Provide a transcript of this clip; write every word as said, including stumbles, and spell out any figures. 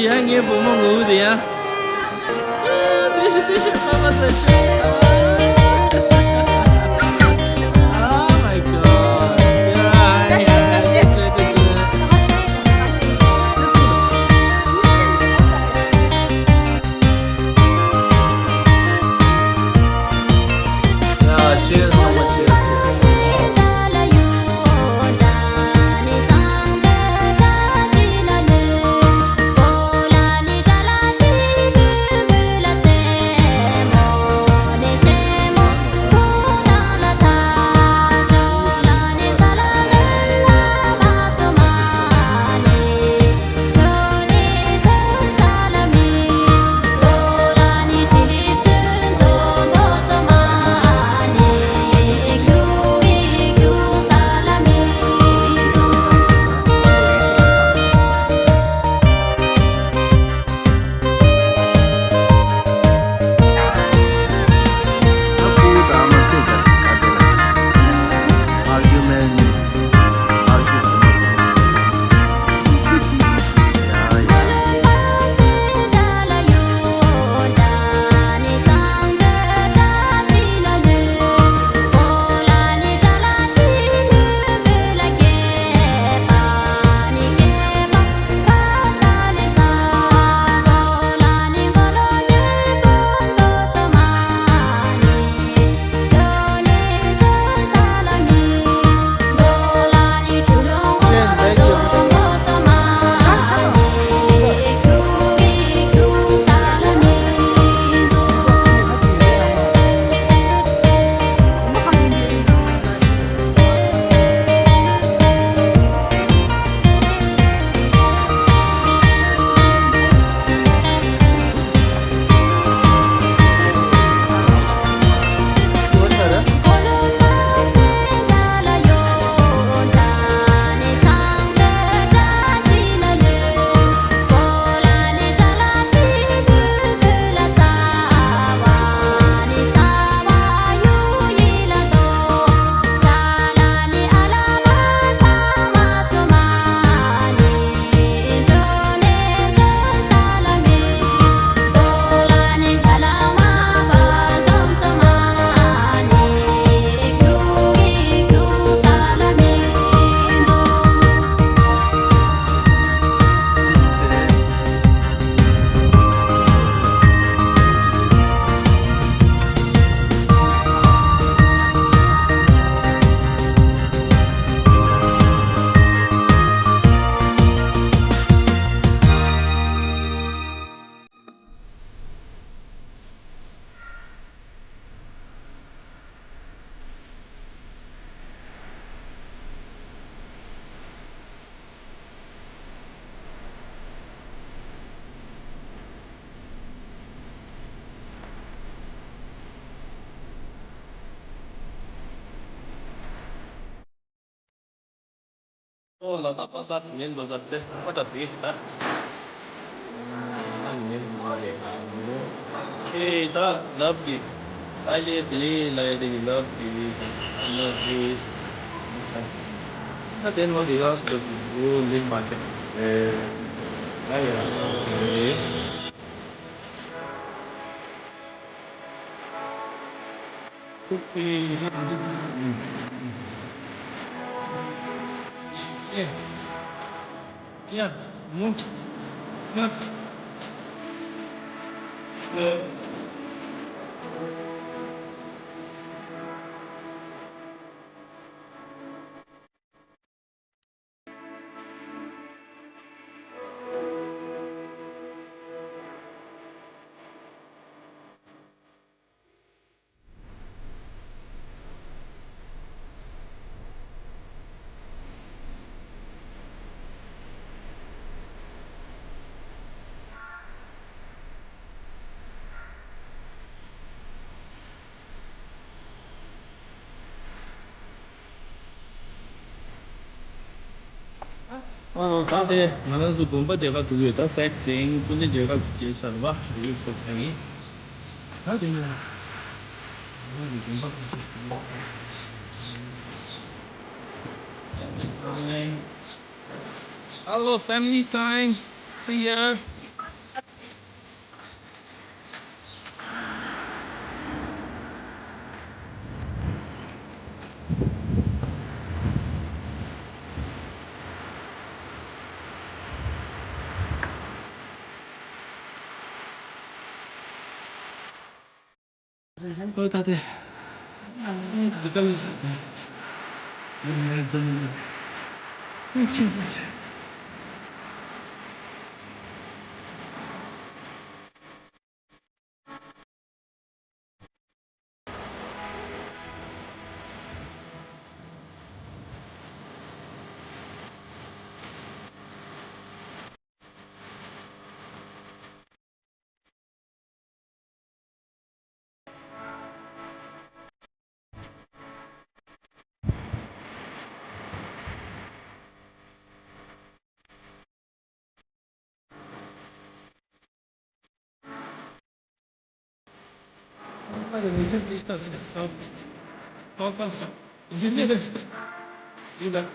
ཡ། ངའི་བུ་མོ་ངུ་དེ་ཡ། ཏི་ཤི་ཏི་ཤི་པ་པ་ཏི་ཤི། Oh my God. Yeah, yeah, yeah. Yeah, cheers, mama, cheers, cheers. ཨོ་ལ་ད་པ་ས་ཉན་པ་ས་དེ་པ་ད་དེ་ད། ཨ་ཉན་པ་ས་རེད། ཁྱེད་ད་ལབ་གི། I live, live, live, love, live, love this. ད་དེ་ནོ་དེ་ཡོད་སྐད་དུ་ལིག་མ་ཁྱེད། ཨེ། ཨ་ཡ། ཨེ། ཨ། ད་དེ་ང་རང་ཚོ་དགོན་པ་མཇལ་ཁ་འགྲོ་གི་ཡོད། ད་སའིཊ་སིང་སྤུ་ནེ་མཇལ་ཁ་མཇལ་ཚར་བ་འགྲོ་གི་ཡོད་ཟེར་ཡིན། ད་དེ་ནས་ང་རང་གི་དགོན་པ་ག་ཚོད་འགྲོ་གི་ཡོད། Hello, family time. See ya. ཨོ་ད་དེ། འདི་ལྟ་བུ་ཞིག་རེད།